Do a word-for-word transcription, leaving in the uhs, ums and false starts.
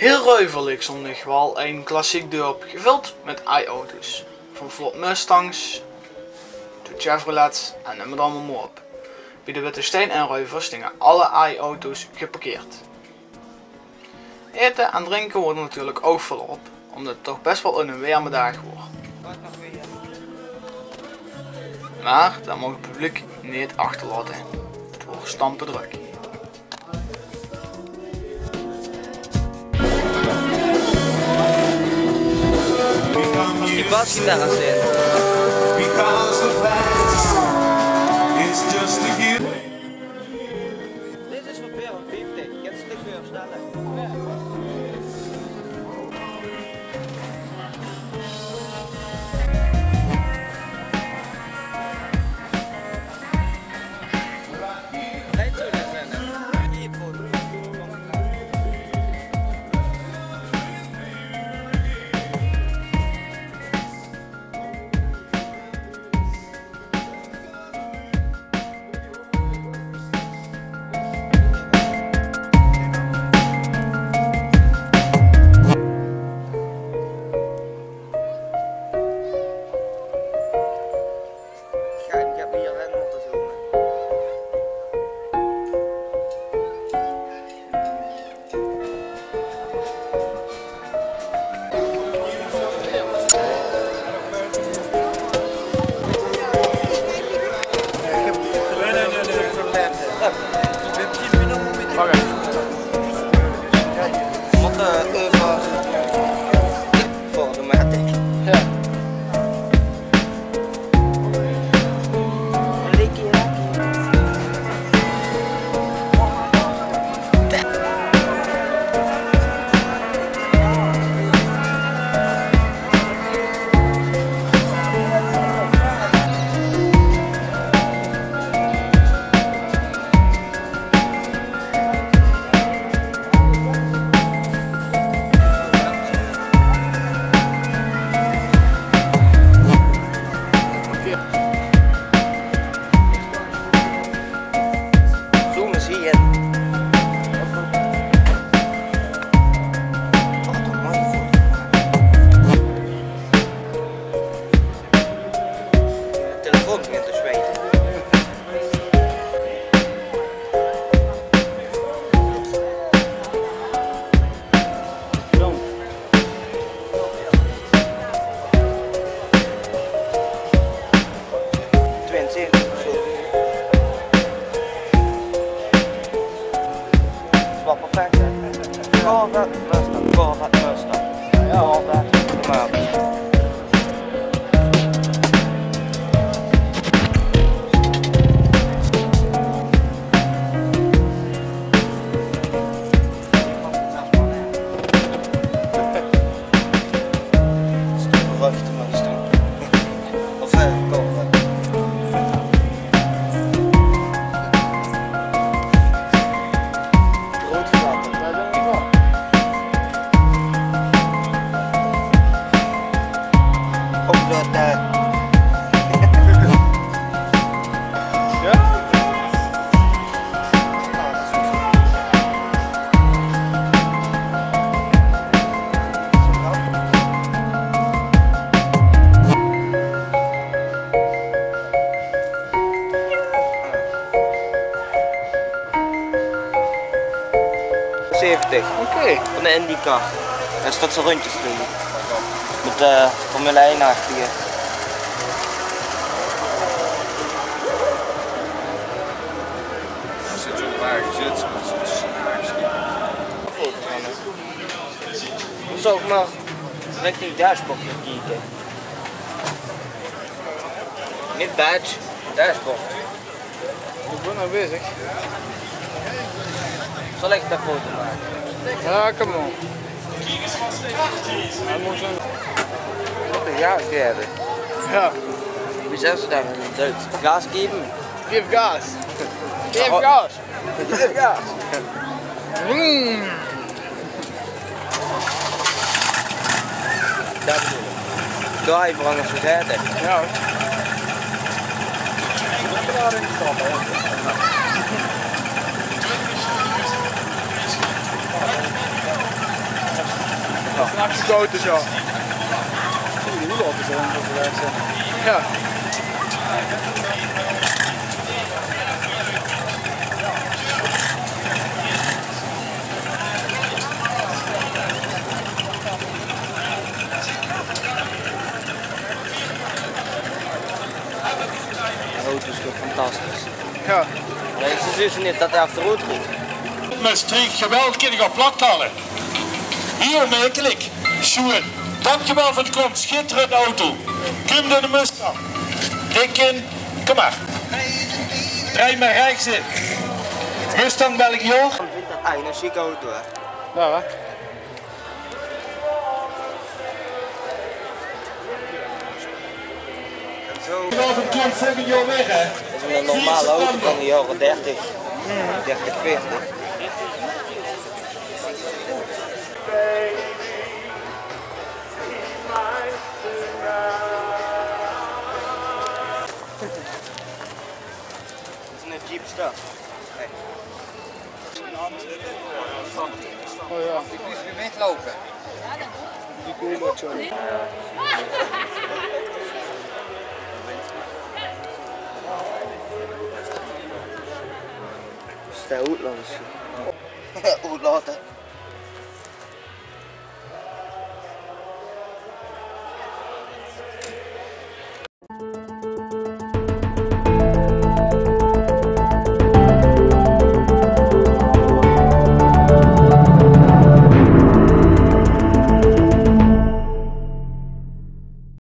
Hiel Reuver leek zóndig waal ein klassiek dörp, gevöld mit aaj auto's. Van Ford Mustangs tot Chevrolets en neum 't allemaol mer op. Bie de Witte Stein in Reuver stinge alle aaj auto's geparkeerd. Aete en drinke woort natuurlik ouch veurop, ómdet 't toch bes waal eine werme daag woor. Mer dao moch 't publiek neet achterlaote. 't Woor stampedrök. Die basgitaar aan zeen. Dit is van veerenvieftig. Ik heb ze te veurstellen. Oké. Mótte, eh, euver. Veur de matic. Ja. Zoom is hier. Telefoon begint te zweten. Tweeënzeventig of zo. Is wel perfect, hè? Corvette Mustang, Corvette Mustang. Ja, ja. Corvette, kom maar. Of, eh, kom. Rood gevat. Op dat, eh. Zeventig. Oké. Van de IndyCar. Dao staon ze róndjes te doon. Mit de Formule ein achter je. Dao zit zo'n paar gezits, mer dat is ein sjaar. Good, man. Mót ouch mer richting dashboard gaon kieke. Neet badge, dashboard. Ich bön nog bezig. Zal ich de foto make? Ja, kom op. Mót gaas gaeve. Ja. Wie zègke ze dat in 't Duits? Gas geven? Geef gas. Geef gas. Ja. Mm. Dat bedoel ich. Dao haet 'r aan gezete. Ja. Achtig auto's, ja. Oeh, hoe laat is het dan dat we weg zijn? Ja. De auto is toch fantastisch. Ja. Nee, ze zien niet dat hij achteruit komt. Maastricht geweldig in de plat halen. Heel makkelijk. Sjoen. Dankjewel voor de komst. Schitterende auto. Kom door de Mustang. Dik in. Kom maar. Draai maar rechts in. Mustang België. Ik vind dat eigenlijk een chique auto, hè. Ja, hè? Zo. Dat is een normale auto van de jaren dertig, dertig, veertig. Dat is een Jeepster. Oh ja. Die moest weer weglopen. Die komen ook zo. Is de hoed langs?